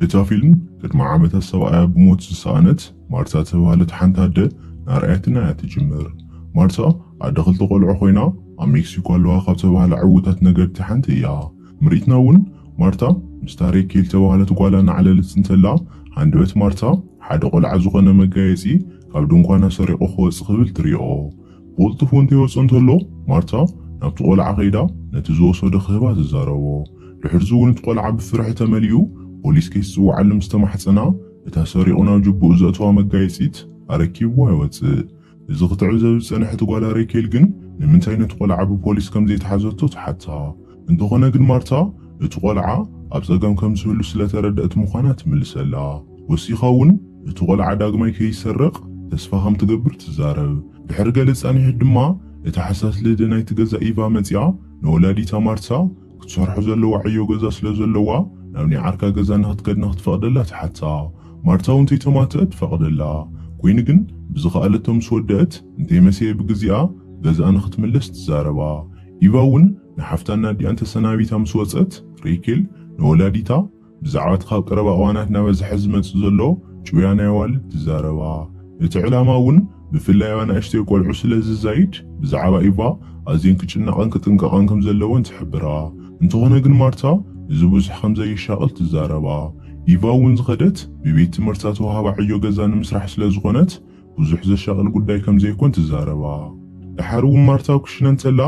እታ ፊልም ቅድሚ ዓመታት ሰብኣያ ብሞት ዝሰኣነት ማርታ ዝተባህለት ሓንቲ ኣደ እናርኣየትና እያ ትጅምር። ማርታ ኣደ ክልተ ቆልዑ ኮይና ኣብ ሜክሲኮ ኣለዋ ካብ ተባህላ ዕዉታት ነገድቲ ሓንቲ እያ። ምርኢትና እውን ማርታ ምስታ ሬኬል ዝተባህለት ጓላ እናዕለለት እንተላ፣ ሃንደበት ማርታ ሓደ ቆልዓ ዝኾነ መጋየፂ ካብ ድንኳና ሰሪቑ ክወፅእ ክብል ትሪኦ። ብቕልጡፍ እውን ተይወፅኦ እንተሎ ማርታ ናብቲ ቆልዓ ከይዳ ነቲ ዝወሰዶ ክህባ ትዛረቦ። ድሕርዚ እውን እቲ ቆልዓ ብፍርሒ ተመሊኡ ፖሊስ ከይትፅውዓሉ ምስ ተማሕፀና፣ እታ ሰሪቑ ናብ ጅቡኡ ዘእተዋ መጋየፂት ኣረኪብዋ ይወፅእ። እዚ ክትዕዘብ ዝፀንሐት ጓላ ሬኬል ግን ንምንታይ ነቲ ቆልዓ ብፖሊስ ከም ዘይተሓዘቶ ትሓታ። እንተኾነ ግን ማርታ እቲ ቆልዓ ኣብ ፀገም ከም ዝህሉ ስለተረደእት ምዃና ትምልሰላ። ወሲኻ እውን እቲ ቆልዓ ዳግማይ ከይሰርቕ ተስፋ ከም ትገብር ትዛረብ። ድሕሪ ገለ ፃኒሒት ድማ እታ ሓሳስ ልደ ናይቲ ገዛ ኢቫ መፂኣ ንወላዲታ ማርታ ክትሰርሖ ዘለዋ ዕዮ ገዛ ስለ ዘለዋ ናብ ናይ ዓርካ ገዛ ንክትከድ ንክትፈቕደላ ትሓታ። ማርታ እውን ተይተማትአት ትፈቕደላ። ኮይኑ ግን ብዝኸኣለቶ ምስ ወደአት እንተይመሰየ ብግዚኣ ገዛኣ ንክትምለስ ትዛረባ። ኢቫ እውን ንሓፍታን ኣዲኣን ተሰናቢታ ምስ ወፀት ሬኬል ንወላዲታ ብዛዕባ እቲ ካብ ቀረባ እዋናት እናበዝሐ ዝመጽእ ዘሎ ጭውያ ናይ ኣዋልድ ትዛረባ። እቲ ዕላማ እውን ብፍላይ ኣብ ኣናእሽተይ ቆልዑ ስለ ዝዛይድ ብዛዕባ ኢቫ ኣዝየን ክጭነቐን ክጥንቀቐን ከም ዘለወን ትሕብራ። እንተኾነ ግን ማርታ እዚ ብዙሕ ከም ዘየሻቕል ትዛረባ። ኢቫ እውን ዝኸደት ብቤት ትምህርታ ተዋህባ ዕዮ ገዛ ንምስራሕ ስለ ዝኾነት ብዙሕ ዘሻቕል ጉዳይ ከም ዘይኮን ትዛረባ። ደሓር እውን ማርታ ኣብ ክሽነ እንተላ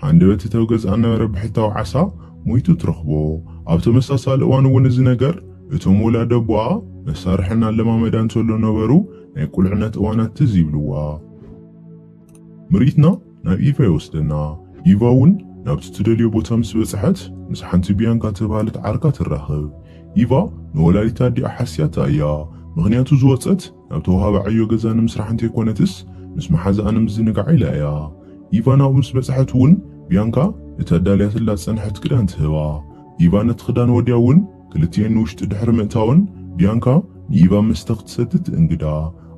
ሃንደበት እቲ ኣብ ገዝኣ እነበረ ብሕታዊ ዓሳ ሞይቱ ትረኽቦ። ኣብ ተመሳሳሊ እዋን እውን እዚ ነገር እቶም ወላዲ ኣቦኣ መሳርሕን ኣለማመዳን እንተሎ ነበሩ ናይ ቁልዕነት እዋናት ትዝ ይብልዋ። ምርኢትና ናብ ኢቫ ይወስደና። ኢቫ እውን ናብቲ ትደልዮ ቦታ ምስ በጽሐት ምስ ሓንቲ ቢያንካ ተባህለት ዓርካ ትራኸብ። ኢቫ ንወላዲት ኣዲኣ ሓስያታ እያ። ምኽንያቱ ዝወጸት ናብ ተዋህባ ዕዮ ገዛ ንምስራሕ እንተይኮነትስ ምስ መሓዛኣ ንምዝንጋዕ ኢላ እያ። ኢቫ ናብኡ ምስ በጽሐት እውን ቢያንካ እቲ ኣዳልያትላ ዝጸንሐት ክዳን ትህባ። ኢቫ ነቲ ክዳን ወድያ እውን ክልቲኤን ንውሽጢ ድሕሪ ምእታወን ቢያንካ ንኢቫ መስተ ክትሰቲ ትእንግዳ።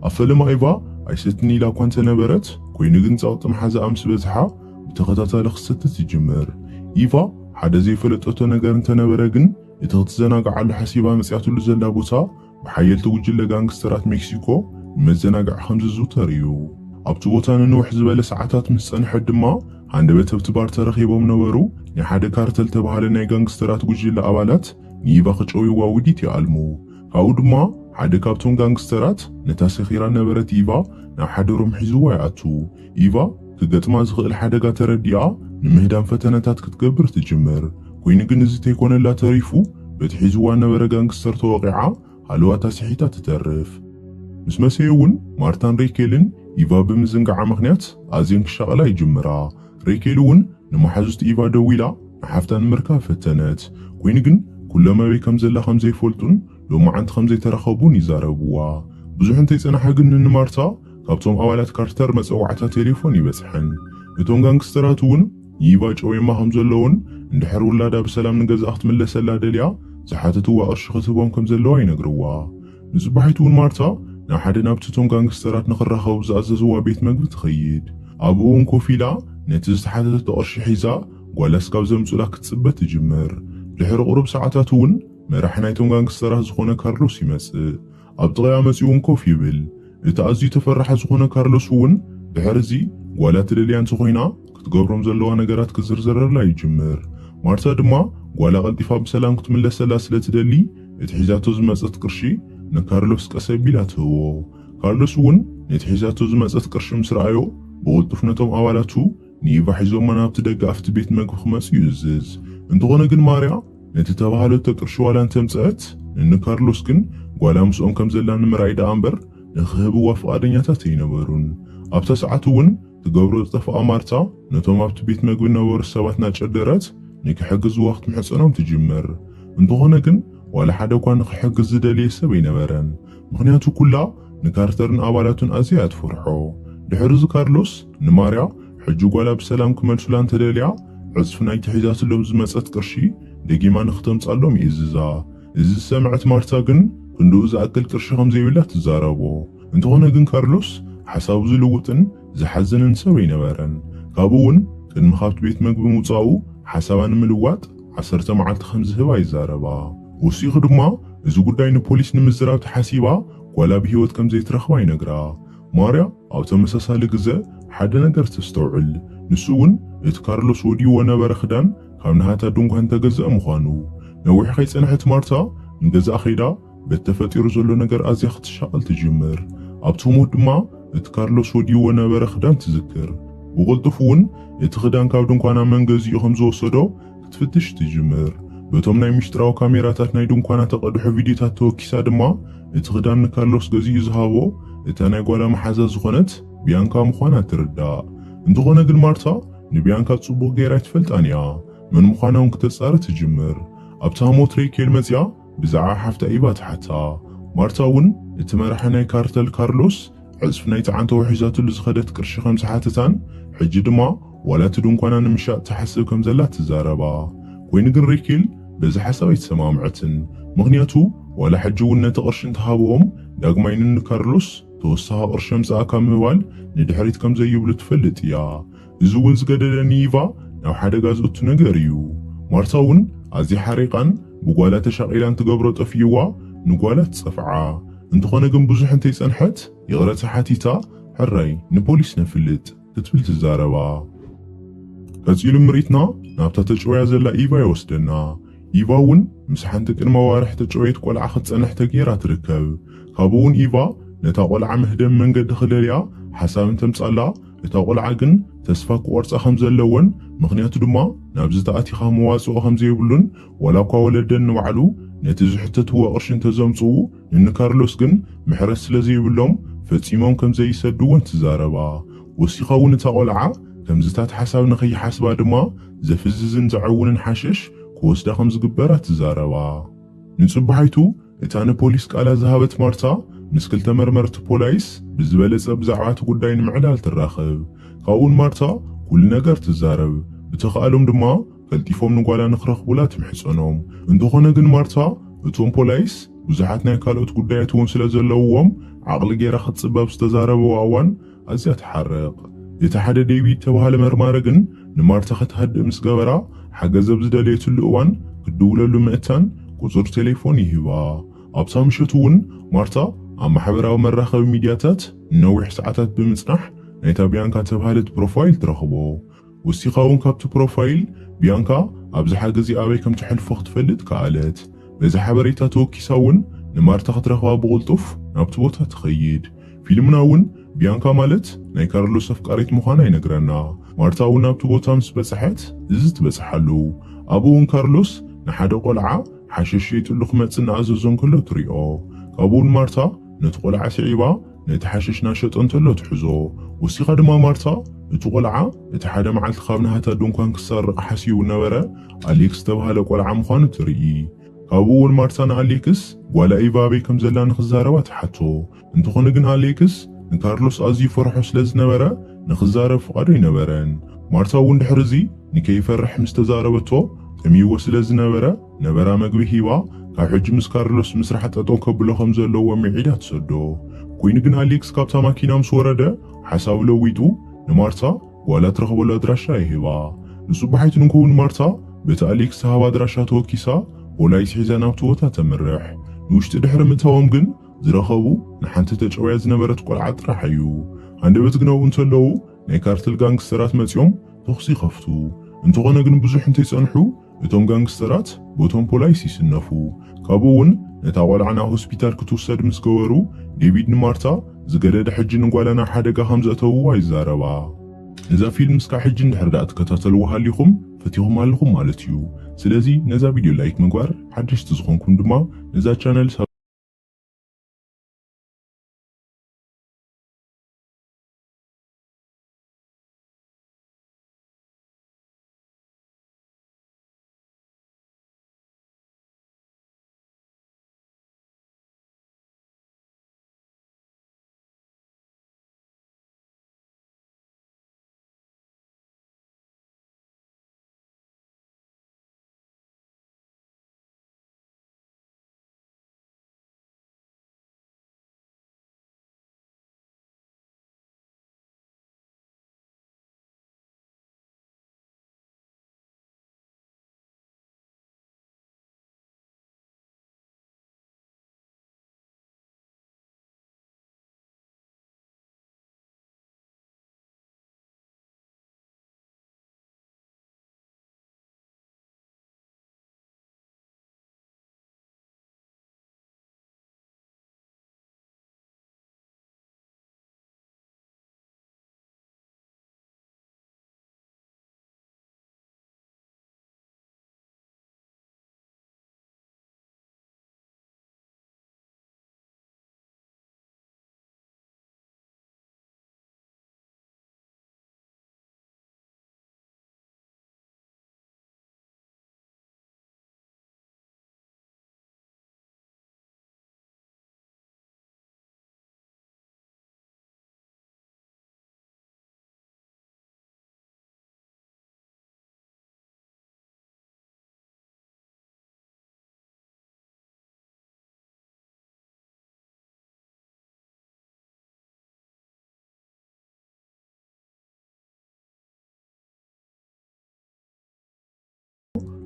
ኣብ ፈለማ ኢቫ ኣይሰትን ኢላ እኳ እንተነበረት፣ ኮይኑ ግን ጸቕጢ መሓዛኣ ምስ በዝሓ ብተኸታታሊ ክትሰቲ ትጅምር። ኢቫ ሓደ ዘይፈለጠቶ ነገር እንተነበረ ግን እቲ ክትዘናግዓሉ ሓሲባ መጺኣትሉ ዘላ ቦታ ብሓየልቲ ጉጅለ ጋንግስተራት ሜክሲኮ ንመዘናግዒ ከም ዝዝውተር እዩ። ኣብቲ ቦታ ንንውሕ ዝበለ ሰዓታት ምስ ጸንሐት ድማ ሃንደበት ኣብቲ ባር ተረኺቦም ነበሩ ናይ ሓደ ካርተል ተባሃለ ናይ ጋንግስተራት ጉጅለ ኣባላት ንኢቫ ክጨውይዋ ውዲት ይኣልሙ። ካብኡ ድማ ሓደ ካብቶም ጋንግስተራት ነታ ሰኺራ ነበረት ኢቫ ናብ ሓደሮም ሒዝዋ ይኣቱ። ኢቫ ክገጥማ ዝኽእል ሓደጋ ተረዲኣ ንምህዳም ፈተነታት ክትገብር ትጅምር። ኮይኑ ግን እዚ ተይኮነላ ተሪፉ በቲ ሒዝዋ ነበረ ጋንግስተር ተወቒዓ ሃለዋታ ስሒታ ትተርፍ። ምስ መሰየ እውን ማርታን ሬኬልን ኢቫ ብምዝንጋዓ ምኽንያት ኣዝየን ክሻቐላ ይጅምራ። ሬኬል እውን ንመሓዙት ኢቫ ደዊላ ንሓፍታ ንምርካብ ፈተነት። ኮይኑ ግን ኩሎም ኣበይ ከም ዘላ ከም ዘይፈልጡን ሎማዓንቲ ከም ዘይተራኸቡን ይዛረብዋ። ብዙሕ እንተይጸናሓ ግን ንማርታ ካብቶም ኣባላት ካርተር መጸዋዕታ ቴሌፎን ይበጽሐን። እቶም ጋንግስተራት እውን ንኢቫ ጨውየማ ከም ዘለውን እንድሕር ውላዳ ብሰላም ንገዛኣ ክትምለሰላ ደልያ ዝሓተትዋ ቅርሺ ክትህቦም ከም ዘለዋ ይነግርዋ። ንጽባሒት እውን ማርታ ናብ ሓደ ናብቲ እቶም ጋንግስተራት ንኽራኸቡ ዝኣዘዝዋ ቤት መግቢ ትኸይድ። ኣብኡ እውን ኮፍ ኢላ ነቲ ዝተሓተተቶ ቅርሺ ሒዛ ጓላ ስጋብ ዘምጹላ ክትጽበ ትጅምር። ድሕሪ ቁሩብ ሰዓታት እውን መራሒ ናይቶም ጋንግስተራት ዝኾነ ካርሎስ ይመጽእ። ኣብ ጥቓያ መጺኡ እውን ኮፍ ይብል። እቲ ኣዝዩ ተፈራሒ ዝኾነ ካርሎስ እውን ድሕሪ እዚ ጓላ ትደልያ እንተኾይና ክትገብሮም ዘለዋ ነገራት ክዝርዝረላ ይጅምር። ማርታ ድማ ጓላ ቀልጢፋ ብሰላም ክትምለሰላ ስለ ትደሊ እቲ ሒዛቶ ዝመጸት ቅርሺ ንካርሎስ ቀስ ኣቢላ ትህቦ። ካርሎስ እውን ነቲ ሒዛቶ ዝመጸት ቅርሺ ምስ ረኣዮ ብቕልጡፍ ነቶም ኣባላቱ ንኢቫ ሒዞማ ናብቲ ደገ ኣብቲ ቤት መግቢ ክመጹ ይእዝዝ። እንተኾነ ግን ማርያ ነቲ ተባህለቶ ቅርሺ ዋላ እንተምጸአት ንንካርሎስ ግን ጓላ ምስኦም ከም ዘላ ንምርኣይ ደኣ እምበር ንኽህብዋ ፍቓደኛታት ኣይነበሩን። ኣብታ ሰዓት እውን ትገብሮ ዝጠፍኣ ማርታ ነቶም ኣብቲ ቤት መግቢ ነበሩ ሰባት እናጨደረት ንክሕግዝዋ ክትምሕጸኖም ትጅምር። እንተኾነ ግን ዋላ ሓደ እኳ ንክሕግዝ ዝደልየ ሰብ ኣይነበረን። ምኽንያቱ ኩላ ንካርተርን ኣባላቱን ኣዝያ እያ ትፈርሖ። ድሕሪ እዚ ካርሎስ ንማርያ ሕጂ ጓላ ብሰላም ክመልሱላ እንተደልያ ዕጽፊ ናይቲ ሒዛትሎም ዝመጸት ቅርሺ ደጊማ ንክተምጻሎም ይእዝዛ። እዚ ዝሰምዐት ማርታ ግን ክንድኡ ዝኣክል ቅርሺ ከም ዘይብላ ትዛረቦ። እንተኾነ ግን ካርሎስ ሓሳቡ ዝልውጥን ዝሓዝንን ሰብ ኣይነበረን። ካብኡ እውን ቅድሚ ካብቲ ቤት መግቢ ምውጻኡ ሓሳባ ንምልዋጥ ዓሰርተ መዓልቲ ከም ዝህባ ይዛረባ። ወሲኹ ድማ እዚ ጉዳይ ንፖሊስ ንምዝራብ ተሓሲባ ጓላ ብህይወት ከም ዘይትረኽባ ይነግራ። ማርያ ኣብ ተመሳሳሊ ግዘ ሓደ ነገር ተስተውዕል። ንሱ እውን እቲ ካርሎስ ወዲዎ ነበረ ክዳን ካብ ናሃታ ድንኳን ተገዝአ ምዃኑ። ነዊሕ ከይጸንሐት ማርታ ንገዝኣ ከይዳ በቲ ተፈጢሩ ዘሎ ነገር ኣዝያ ክትሻቐል ትጅምር። ኣብቲ ህሞት ድማ እቲ ካርሎስ ወዲዎ ነበረ ክዳን ትዝክር። ብቕልጡፍ እውን እቲ ክዳን ካብ ድንኳና መን ገዚኡ ከም ዝወሰዶ ክትፍትሽ ትጅምር። በቶም ናይ ምሽጥራዊ ካሜራታት ናይ ድንኳና ተቐድሑ ቪድዮታት ተወኪሳ ድማ እቲ ክዳን ንካርሎስ ገዚኡ ዝሃቦ እታ ናይ ጓላ መሓዛ ዝኾነት ቢያንካ ምዃና ትርዳእ። እንተኾነ ግን ማርታ ንቢያንካ ጽቡቕ ገይራ ኣይትፈልጣን እያ። መን ምዃና እውን ክተጻሪ ትጅምር። ኣብታ ህሞት ሬኬል መጺኣ ብዛዕባ ሓፍታ ኢቫ ትሓታ። ማርታ እውን እቲ መራሒ ናይ ካርተል ካርሎስ ዕጽፊ ናይ ጸዓንቶ ሒዛትሉ ዝኸደት ቅርሺ ከም ዝሓተታን ሕጂ ድማ ዋላ እቲ ድንኳና ንምሻጥ ትሓስብ ከም ዘላ ትዛረባ። ኮይኑ ግን ሬኬል በዚ ሓሳብ ኣይተሰማምዐትን። ምኽንያቱ ዋላ ሕጂ እውን ነቲ ቅርሺ እንተሃብኦም ዳግማይ ንካርሎስ ተወሳኺ ቅርሺ ኣምጽኣ ካብ ምባል ንድሕሪት ከም ዘይብሉ ትፈልጥ እያ። እዚ እውን ዝገደደ ንኢቫ ናብ ሓደጋ ዘእቱ ነገር እዩ። ማርታ እውን ኣዝያ ሓሪቓን ብጓላ ተሻቒላን ትገብሮ ጠፊእዋ ንጓላ ትጸፍዓ። እንተኾነ ግን ብዙሕ እንተይጸንሐት ይቕረታ ሓቲታ፣ ሕራይ ንፖሊስ ነፍልጥ ክትብል ትዛረባ። ቀጺሉ ምርኢትና ናብታ ተጨውያ ዘላ ኢቫ ይወስደና። ኢቫ እውን ምስ ሓንቲ ቅድሚ ኣዋርሕ ተጨወየት ቆልዓ ክትጸንሕ ተገይራ ትርከብ። ካብኡ እውን ኢቫ ነታ ቆልዓ መህደሚ መንገዲ ክደልያ ሓሳብ እንተምጻላ፣ እታ ቆልዓ ግን ተስፋ ክቆርጻ ከም ዘለወን፣ ምኽንያቱ ድማ ናብዚ ተኣቲኻ መዋጽኦ ከም ዘይብሉን፣ ዋላ እኳ ወለደን ንባዕሉ ነቲ ዝሕተትዎ ቅርሺ እንተዘምጽኡ፣ ንንካርሎስ ግን ምሕረት ስለ ዘይብሎም ፈጺሞም ከም ዘይሰድወን ትዛረባ። ወሲኻ እውን እታ ቆልዓ ከምዚታት ሓሳብ ንኸይሓስባ ድማ ዘፍዝዝን ዘዐውንን ሓሸሽ ክወስዳ ከም ዝግበራ ትዛረባ። ንጽባሒቱ እታ ንፖሊስ ቃላ ዝሃበት ማርታ ምስ ክልተ መርመርቲ ፖላይስ ብዝበለጸ ብዛዕባ እቲ ጉዳይ ንምዕላል ትራኸብ። ካብኡን ማርታ ኩሉ ነገር ትዛረብ። ብተኻእሎም ድማ ቀልጢፎም ንጓላ ንክረኽቡላ ትምሕጸኖም። እንተኾነ ግን ማርታ እቶም ፖላይስ ብዙሓት ናይ ካልኦት ጉዳያት እውን ስለ ዘለውዎም ዓቕሊ ገይራ ክትጽበ ኣብ ዝተዛረበዋ እዋን ኣዝያ ትሓርቕ። እቲ ሓደ ዴቪድ ተባሃለ መርማሪ ግን ንማርታ ክትሃድእ ምስ ገበራ ሓገዝ ኣብ ዝደለየትሉ እዋን ክትድውለሉ ምእታን ቁጽሪ ቴሌፎን ይህባ። ኣብታ ምሸት እውን ማርታ ኣብ ማሕበራዊ መራኸቢ ሚድያታት ንነዊሕ ሰዓታት ብምጽናሕ ናይታ ቢያንካ ተባሃለት ፕሮፋይል ትረኽቦ። ወሲኻ እውን ካብቲ ፕሮፋይል ቢያንካ ኣብዝሓ ግዜ ኣበይ ከም ተሕልፎ ክትፈልጥ ከኣለት። በዚ ሓበሬታ ተወኪሳ እውን ንማርታ ክትረኽባ ብቕልጡፍ ናብቲ ቦታ ትኸይድ። ፊልምና እውን ቢያንካ ማለት ናይ ካርሎስ ኣፍቃሪት ምዃና ይነግረና። ማርታ እውን ናብቲ ቦታ ምስ በጽሐት እዚ ትበጽሓሉ። ኣብኡ እውን ካርሎስ ንሓደ ቆልዓ ሓሸሽ ሸይጥሉ ክመጽእ እናኣዘዞ እንከሎ ትሪኦ። ካብኡ እውን ማርታ ነቲ ቆልዓ ስዒባ ነቲ ሓሸሽ እናሸጠ እንተሎ ትሕዞ። ወሲኻ ድማ ማርታ እቲ ቆልዓ እቲ ሓደ መዓልቲ ካብ ናሃታ ድንኳን ክሰርቕ ሓሲቡ ነበረ ኣሌክስ ዝተባህለ ቆልዓ ምዃኑ ትርኢ። ካብኡ እውን ማርታ ንኣሌክስ ጓላ ኢቫ ኣበይ ከም ዘላ ንኽዛረባ ትሓቶ። እንተኾነ ግን ኣሌክስ ንካርሎስ ኣዝዩ ይፈርሖ ስለ ዝነበረ ንኽዛረብ ፍቓዱ ኣይነበረን። ማርታ እውን ድሕሪ እዚ ንከይፈርሕ ምስ ተዛረበቶ ጠምይዎ ስለ ዝነበረ ነበራ መግቢ ሂባ ካብ ሕጂ ምስ ካርሎስ ምስራሕ ጠጠው ከብሎ ከም ዘለዎ ምዒዳ ትሰዶ። ኮይኑ ግን ኣሌክስ ካብታ ማኪና ምስ ወረደ ሓሳቡ ለዊጡ ንማርታ ጓላ ትረኽበሉ ኣድራሻ ይህባ። ንጽባሒቱ ንክውን ማርታ በቲ ኣሌክስ ዝሃባ ኣድራሻ ተወኪሳ ፖላይስ ሒዛ ናብቲ ቦታ ተምርሕ። ንውሽጢ ድሕሪ ምእታዎም ግን ዝረኸቡ ንሓንቲ ተጨውያ ዝነበረት ቆልዓ ጥራሕ እዩ። ሃንደበት ግነቡ እንተለዉ ናይ ካርተል ጋንግስተራት መጺኦም ተኹሲ ይኸፍቱ። እንተኾነ ግን ብዙሕ እንተይጸንሑ እቶም ጋንግስተራት በቶም ፖላይስ ይስነፉ። ካብኡ እውን ነታ ቆልዓ ናብ ሆስፒታል ክትውሰድ ምስ ገበሩ ዴቪድ ንማርታ ዝገደደ ሕጂ ንጓላ ናብ ሓደጋ ከም ዘእተውዋ ይዛረባ። ነዛ ፊልም እስካብ ሕጂ እንድሕር ደኣ ትከታተልዋ ሃሊኹም ፈቲኹም ኣለኹም ማለት እዩ። ስለዚ ነዛ ቪድዮ ላይክ ምግባር ሓደሽቲ ዝኾንኩም ድማ ነዛ ቻነል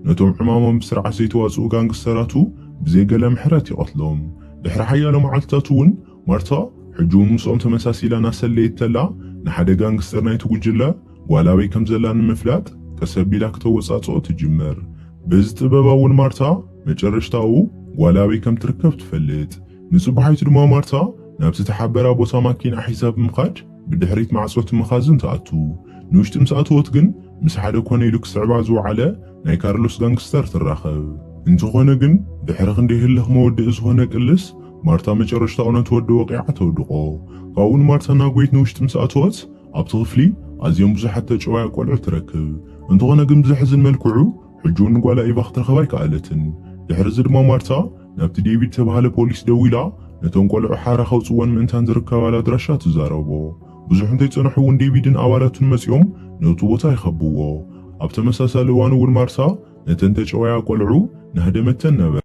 ነቶም ዕማሞም ብስርዓት ዘይተዋጽኡ ጋንግስተራቱ ብዘይ ገለ ምሕረት ይቐትሎም። ድሕሪ ሓያሎ መዓልትታት እውን ማርታ ሕጂ እውን ምስኦም ተመሳሲላ እናሰለየት ተላ፣ ንሓደ ጋንግስተር ናይቲ ጉጅለ ጓል ኣበይ ከም ዘላ ንምፍላጥ ቀስ ኣቢላ ክተወጻጽኦ ትጅምር። በዚ ጥበባ እውን ማርታ መጨረሽታኡ ጓል ኣበይ ከም ትርከብ ትፈልጥ። ንጽባሒቱ ድማ ማርታ ናብቲ ተሓበራ ቦታ ማኪና ሒዛ ብምኻድ ብድሕሪት ማዕጾ እቲ መኻዝን ትኣቱ። ንውሽጢ ምስ ኣተወት ግን ምስ ሓደ ኮነ ኢሉ ክስዕባ ዝወዓለ ናይ ካርሎስ ጋንግስተር ትራኸብ። እንተኾነ ግን ድሕሪ ክንደይ ህልኽ መወድኢ ዝኾነ ቅልስ ማርታ መጨረሽታኡ ነቲ ወዲ ወቒዓ ተውድቖ። ካብኡ ንማርታ እናጎየት ንውሽጢ ምስ ኣተወት ኣብቲ ክፍሊ ኣዝዮም ብዙሓት ተጨዋያ ቆልዑ ትረክብ። እንተኾነ ግን ብዘሕዝን መልክዑ ሕጂ እውን ንጓላ ኢቫ ክትረኽባ ኣይከኣለትን። ድሕሪ እዚ ድማ ማርታ ናብቲ ዴቪድ ዝተባህለ ፖሊስ ደዊላ ነቶም ቆልዑ ሓራ ከውፅወን ምእንታን ዝርከባሉ ኣድራሻ ትዛረቦ። ብዙሕ እንተይጸንሑ እውን ዴቪድን ኣባላቱን መጺኦም ነቲ ቦታ ይኸብዎ። ኣብ ተመሳሳሊ እዋን እውን ማርታ ነተን ተጨዋያ ቆልዑ ናህደመተን ነበረ።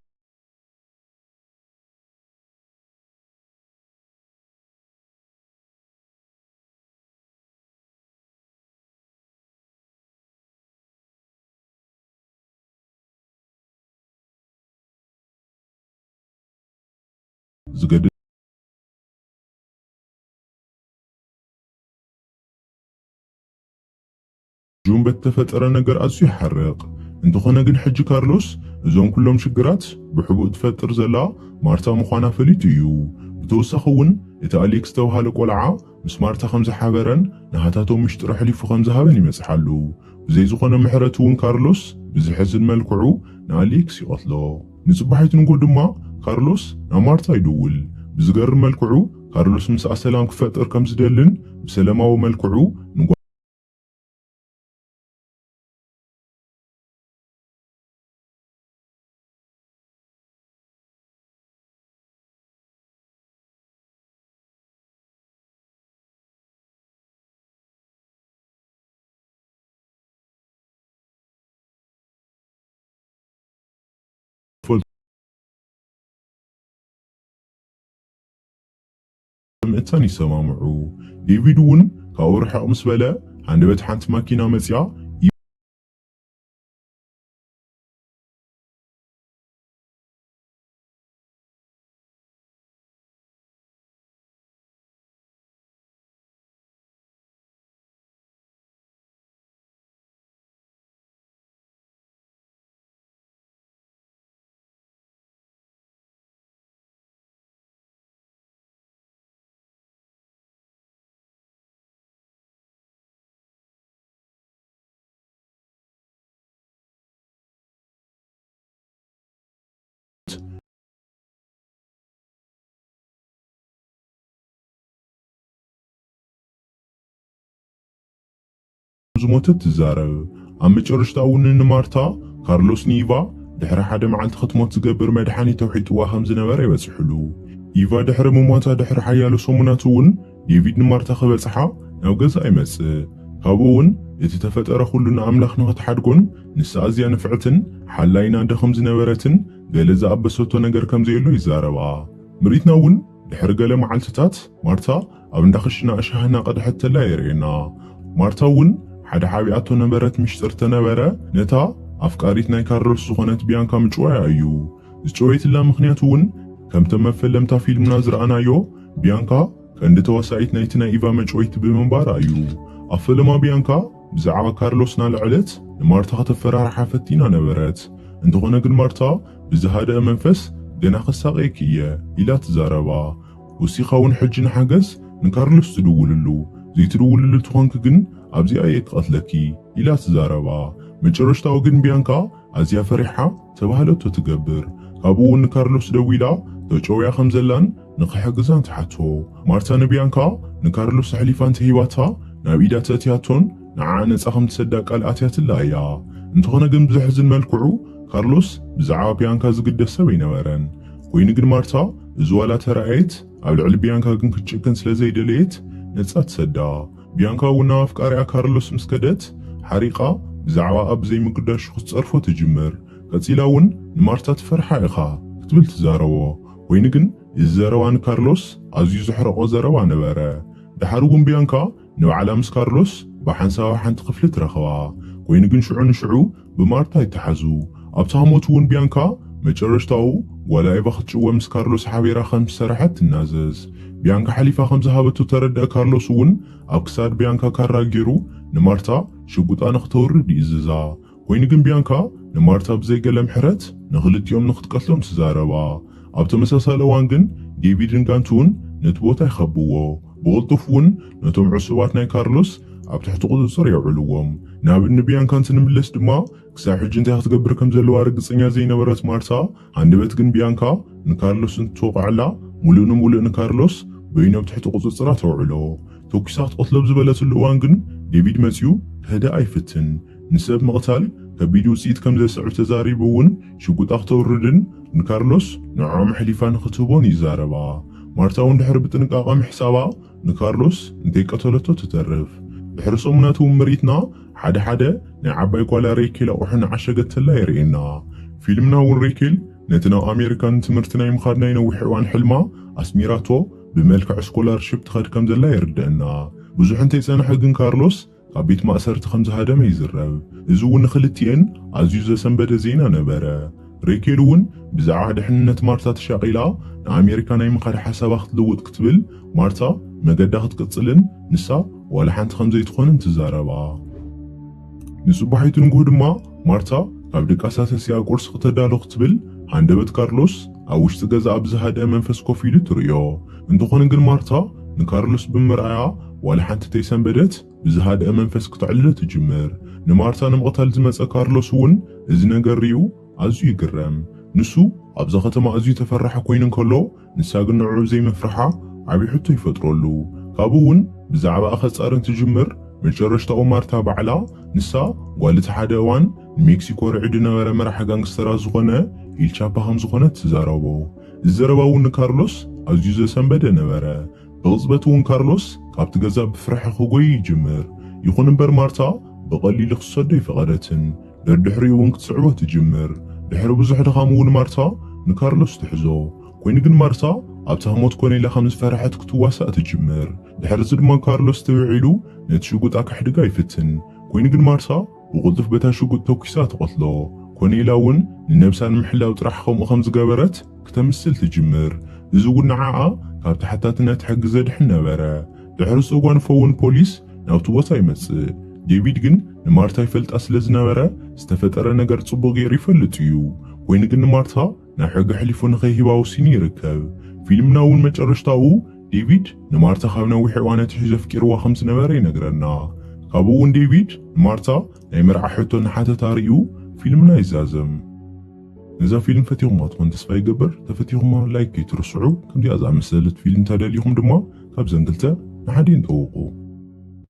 ዝገድድ ጁን በተፈጠረ ነገር ኣዝዩ ይሓርቕ። እንተኾነ ግን ሕጂ ካርሎስ እዞም ኩሎም ሽግራት ብሕቡእ ትፈጥር ዘላ ማርታ ምዃና ፈሊጡ እዩ። ብተወሳኺ እውን እቲ ኣሌክስ ዝተባህለ ቆልዓ ምስ ማርታ ከም ዝሓበረን ንሃታቶም ምሽጥር ኣሕሊፉ ከም ዝሃበን ይበጽሓሉ። ብዘይ ዝኾነ ምሕረት እውን ካርሎስ ብዝሕዝን መልክዑ ንኣሌክስ ይቐትሎ። ንጽባሒት ንጎ ድማ ካርሎስ ናብ ማርታ ይድውል። ብዝገርም መልክዑ ካርሎስ ምስኣ ሰላም ክፈጥር ከም ዝደልን ብሰላማዊ መልክዑ ንጓ ምእታን ይሰማምዑ። ዴቪድ እውን ካብኡ ርሕቕ ምስ በለ፣ ሃንደበት ሓንቲ ማኪና መጺኣ፣ ዝሞተት ትዛረብ። ኣብ መጨረሽታ እውን ንማርታ፣ ካርሎስ ንኢቫ ድሕሪ ሓደ መዓልቲ ክትሞት ዝገብር መድሓኒት ተውሒጥዋ ከም ዝነበረ ይበጽሕሉ። ኢቫ ድሕሪ ምሟታ ድሕሪ ሓያሎ ሰሙናት እውን ዴቪድ ንማርታ ክበጽሓ ናብ ገዛ ይመጽእ። ካብኡ እውን እቲ ተፈጠረ ኩሉ ንኣምላኽ ንኽትሓድጎን ንሳ ኣዝያ ንፍዕትን ሓላይን ኣደ ከም ዝነበረትን ገለ ዝኣበሰቶ ነገር ከም ዘየሎ ይዛረባ። ምርኢትና እውን ድሕሪ ገለ መዓልትታት ማርታ ኣብ እንዳ ክሽና ሻሂ እናቐድሐት ተላ የርእየና። ማርታ እውን ሓደ ሓቢኣቶ ነበረት ምሽጥር ተነበረ፣ ነታ ኣፍቃሪት ናይ ካርሎስ ዝኾነት ቢያንካ ምጭዋያ እዩ። ዝጨወየትላ ምኽንያት እውን ከምቶም መፈለምታ ፊልምና ዝረኣናዮ ቢያንካ ቀንዲ ተዋሳኢት ናይቲ ናይ ኢቫ መጭወይቲ ብምንባራ እዩ። ኣብ ፈለማ ቢያንካ ብዛዕባ ካርሎስ እናልዐለት ንማርታ ከተፈራርሓ ፈቲና ነበረት። እንተኾነ ግን ማርታ ብዝሃደአ መንፈስ ገና ከሳቕየኪ እየ ኢላ ትዛረባ። ወሲኻ እውን ሕጂ ንሓገዝ ንካርሎስ ትድውልሉ፣ ዘይትድውልሉ ትኾንኪ ግን ኣብዚኣ እየ ክቐትለኪ ኢላ ትዛረባ። መጨረሽታኡ ግን ቢያንካ ኣዝያ ፈሪሓ ተባህለቶ ትገብር። ካብኡ እውን ንካርሎስ ደዊላ ተጨውያ ከም ዘላን ንኽሕግዛን ትሓቶ። ማርታ ንቢያንካ ንካርሎስ ኣሕሊፋ እንተሂባታ ናብ ኢዳ ተእትያቶን ንዓ ነጻ ከም ትሰዳ ቃል ኣትያትላ እያ። እንተኾነ ግን ብዘሕዝን መልክዑ ካርሎስ ብዛዕባ ቢያንካ ዝግደስ ሰብ ኣይነበረን። ኮይኑ ግን ማርታ እዚ ዋላ ተራእየት ኣብ ልዕሊ ቢያንካ ግን ክትጭክን ስለ ዘይደለየት ነጻ ትሰዳ። ቢያንካ እውን ናብ ኣፍቃሪኣ ካርሎስ ምስ ከደት ሓሪቓ ብዛዕባ ኣብ ዘይምግዳሹ ክትጸርፎ ትጅምር። ቀጺላ እውን ንማርታ ትፈርሓ ኢኻ ክትብል ትዛረቦ። ኮይኑ ግን እዚ ዘረባ ንካርሎስ ኣዝዩ ዘሕረቖ ዘረባ ነበረ። ደሓር እውን ቢያንካ ንባዕላ ምስ ካርሎስ ብሓንሳብ ኣብ ሓንቲ ክፍሊ ትረኽባ። ኮይኑ ግን ሽዑ ንሽዑ ብማርታ ይተሓዙ። ኣብታ ህሞት እውን ቢያንካ መጨረሽታኡ ጓላ ኤቫ ክትጭወ ምስ ካርሎስ ሓቢራ ከም ዝሰራሐት ትናዘዝ። ቢያንካ ሓሊፋ ከም ዝሃበቶ ተረድአ ካርሎስ እውን ኣብ ክሳድ ቢያንካ ካራ ገይሩ ንማርታ ሽጉጣ ንክተውርድ ይእዝዛ። ኮይኑ ግን ቢያንካ ንማርታ ብዘይ ገለ ምሕረት ንክልቲኦም ንክትቀትሎም ትዛረባ። ኣብ ተመሳሳሊ እዋን ግን ዴቪድን ጋንቱን ነቲ ቦታ ይኸብዎ። ብቕልጡፍ እውን ነቶም ዕሱባት ናይ ካርሎስ ኣብ ትሕቲ ቁጽጽር የውዕልዎም። ናብ ንቢያንካ እንትንምለስ ድማ ክሳብ ሕጂ እንታይ ክትገብር ከም ዘለዋ ርግጸኛ ዘይነበረት ማርታ፣ ሃንደበት ግን ቢያንካ ንካርሎስ እንትትወቕዐላ፣ ሙሉእ ንሙሉእ ንካርሎስ በይኑ ኣብ ትሕቲ ቁጽጽራ ተውዕሎ። ተኩሳ ክትቐትሎ ኣብ ዝበለትሉ እዋን ግን ዴቪድ መጺኡ ክህድኣ ይፍትን። ንሰብ ምቕታል ከቢድ ውጽኢት ከም ዘስዕብ ተዛሪቡ እውን ሽጉጣ ክተውርድን ንካርሎስ ንዕኦም ኣሕሊፋ ንክትህቦን ይዛረባ። ማርታ እውን ድሕሪ ብጥንቃቐ ምሕሳባ ንካርሎስ እንተይቀተለቶ ትተርፍ። ድሕሪ ሰሙናት እውን ምርኢትና ሓደ ሓደ ናይ ዓባይ ጓላ ሬኬል ኣቑሑ ንዓሸገት ተላ የርእየና። ፊልምና እውን ሬኬል ነቲ ናብ ኣሜሪካ ንትምህርቲ ናይ ምኻድ ናይ ነዊሕ እዋን ሕልማ ኣስሚራቶ ብመልክዕ ስኮላርሺፕ ትኸድ ከም ዘላ የርድአና። ብዙሕ እንተይጸንሐ ግን ካርሎስ ካብ ቤት ማእሰርቲ ከም ዝሃደመ ይዝረብ። እዚ እውን ንክልቲኤን ኣዝዩ ዘሰንበደ ዜና ነበረ። ሬኬል እውን ብዛዕባ ድሕንነት ማርታ ተሻቒላ ንኣሜሪካ ናይ ምኻድ ሓሳባ ክትልውጥ ክትብል ማርታ መገዳ ክትቅጽልን ንሳ ዋላ ሓንቲ ከም ዘይትኾንን ትዛረባ። ንጽባሒቱ ንግሆ ድማ ማርታ ካብ ድቃሳ ተሲኣ ቁርሲ ክተዳሎ ክትብል ሃንደበት ካርሎስ ኣብ ውሽጢ ገዛ ኣብ ዝሃደአ መንፈስ ኮፍ ኢሉ ትርእዮ። እንተኾነ ግን ማርታ ንካርሎስ ብምርኣያ ዋላ ሓንቲ ተይሰንበደት ብዝሃደአ መንፈስ ክተዕልሎ ትጅምር። ንማርታ ንምቕታል ዝመጸ ካርሎስ እውን እዚ ነገር ሪኡ ኣዝዩ ይግረም። ንሱ ኣብዛ ከተማ ኣዝዩ ተፈራሒ ኮይኑ እንከሎ፣ ንሳ ግን ንዕኡ ዘይምፍርሓ ዓቢ ሕቶ ይፈጥረሉ። ካብኡ እውን ብዛዕባኣ ከጻርን ትጅምር። መጨረሽታኡ ማርታ ባዕላ ንሳ ጓል እቲ ሓደ እዋን ንሜክሲኮ ርዒዱ ነበረ መራሕ ጋንግስተራት ዝኾነ ኢልቻፓ ከም ዝኾነት ትዛረቦ። እዚ ዘረባ እውን ንካርሎስ ኣዝዩ ዘሰንበደ ነበረ። ብቕጽበት እውን ካርሎስ ካብቲ ገዛ ብፍርሒ ክጎይ ይጅምር። ይኹን እምበር ማርታ ብቐሊሉ ክትሰዶ ኣይፈቐደትን። ደድሕሪኡ እውን ክትስዕቦ ትጅምር። ድሕሪ ብዙሕ ድኻም እውን ማርታ ንካርሎስ ትሕዞ። ኮይኑ ግን ማርታ ኣብታ ህሞት ኮነ ኢላ ከም ዝፈርሐት ክትዋሳእ ትጅምር። ድሕሪ እዚ ድማ ካርሎስ ትብዕ ኢሉ ነቲ ሽጉጣ ከሕድጋ ይፍትን። ኮይኑ ግን ማርታ ብቕልጡፍ በታ ሽጉጥ ተኩሳ ትቐትሎ። ኮነ ኢላ እውን ንነብሳ ንምሕላው ጥራሕ ከምኡ ከም ዝገበረት ክተምስል ትጅምር። እዚ እውን ንዓኣ ካብ ተሓታትነት ሕጊ ዘድሕን ነበረ። ድሕሪ ዝጓንፎ እውን ፖሊስ ናብቲ ቦታ ይመጽእ። ዴቪድ ግን ንማርታ ይፈልጣ ስለ ዝነበረ ዝተፈጠረ ነገር ጽቡቕ ገይሩ ይፈልጥ እዩ። ኮይኑ ግን ንማርታ ናብ ሕጊ ኣሕሊፉ ንኸይህባ ወሲኑ ይርከብ። ፊልምና እውን መጨረሽታኡ ዴቪድ ንማርታ ካብ ነዊሕ እዋን ኣትሒዙ ኣፍቂርዋ ከም ዝነበረ ይነግረና። ካብኡ እውን ዴቪድ ንማርታ ናይ መርዓ ሕቶ እናሓተታ ርእዩ ፊልምና ይዛዘም። ነዛ ፊልም ፈቲኹማ ትኾን ተስፋ ይገብር። ተፈቲኹማ ላይክ ከይትርስዑ። ከምዚኣ ዝኣመሰለት ፊልም እንተደሊኹም ድማ ካብዘን ክልተ ንሓዲኤን ጠውቑ።